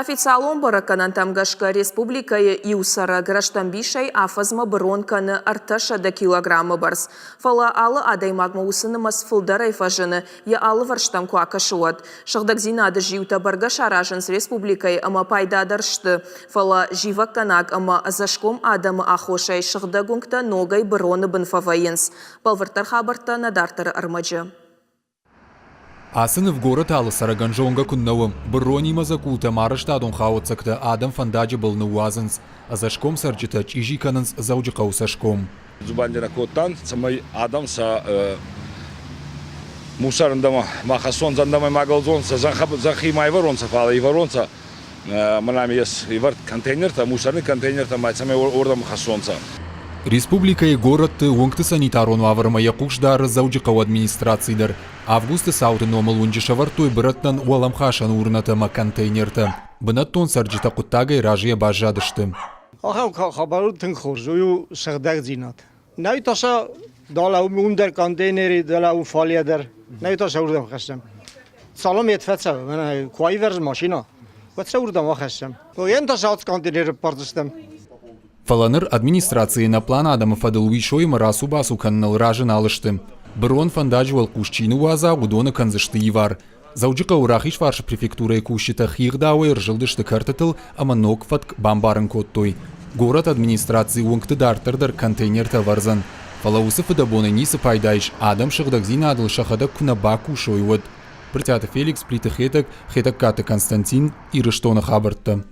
Официалон бӕрӕггӕнӕнтӕм гӕсгӕ республикӕйы иу цӕрӕг рӕстӕмбисӕй афӕдзмӕ бырон кӕны 300 килограммы бӕрц. Фӕлӕ алы адӕймагмӕ уыцы нымӕц фылдӕрӕй фӕзыны, йӕ алывӕрстӕм куы акӕсы, уӕд. Сыгъдӕгдзинады зиутӕ бӕргӕ саразынц республикӕйы ӕмӕ пайдадӕр сты, фӕлӕ зивӕггӕнаг ӕмӕ ӕдзӕсгом адӕмы аххосӕй сыгъдӕг уынгтӕ ногӕй быроны бын фӕвӕййынц. Бӕлвырддӕр хабӕрттӕ нӕ дарддӕры ӕрмӕджы. Ацы ныв горӕты алы цӕрӕгӕн зонгӕ куыннӕ у. Быронимӕ дзӕкъултӕ ӕмӕ арӕзтадон хауӕццӕгтӕ адӕм фӕндаджы был ныууадзынц. Ӕдзӕсгом цӕрджытӕ чъизи кӕнынц Дзӕуджыхъӕуы цӕсгом. Дзубанди кодтан, цӕмӕй адӕм сӕ мусорӕндӕмӕ ма хӕссонцӕ, ӕндӕмӕ ма гӕлдзонцӕ, зӕнхи ма ивӕронцӕ, фал ивӕронцӕ мӕнӕ ами ес ивӕрд контейнертӕ, мусорный контейнертӕ ма цӕмӕй уордӕмӕ хӕссонцӕ. Республикӕйы горӕтты уынгты санитарон уавӕрмӕ йӕ хъус дары Дзӕуджыхъӕуы администраци дӕр. Августы цауты номыл уынджы сӕвӕрдтой бырӕттӕн уӕлӕмхасӕн урнӕтӕ ӕмӕ контейнертӕ. Бынӕттон цӕрджытӕ хъуыддагӕй разыйӕ баззадысты. Ахӕм хабар у тынг хорз, уый у сыгъдӕгдзинад. Нӕй та сӕ далӕ уым дӕр контейнери, далӕ уым фале дӕр. Нӕй та сӕ уырдӕм хӕссӕм. Цалынмӕ йед фӕцӕуы, мӕнӕ куы аивӕрзы машинӕ, уӕд сӕ уырдӕм ахӕссӕм. Йӕн та сӕ ацы контейнеры ппардзыстӕм. Фӕлӕ ныр администрацийы ӕнӕплан адӕмы фӕдыл уисоимӕ рацу-бацу кӕныныл разы нал сты. Бырон фӕндаджы уӕлхъус чи ныууадза, уыдоны кӕндзысты ивар. Дзӕуджыхъӕуы Рахизфарсы префектурӕйы кусджытӕ хигъдауӕй ӕрзылдысты кӕртытыл ӕмӕ ног фӕтк бамбарын кодтой. Горӕты администраци уынгты дарддӕр дӕр контейнертӕ ӕвӕрдзӕн. Фӕлӕ уыцы фыдӕбонӕй ницы пайда ис, адӕм сыгъдӕгдзинадыл сӕхӕдӕг куы нӕ бакусой, уӕд. Брытъиаты Феликс, Плиты Хетӕг, Хетӕгкаты Константин, Ирыстоны хабӕрттӕ.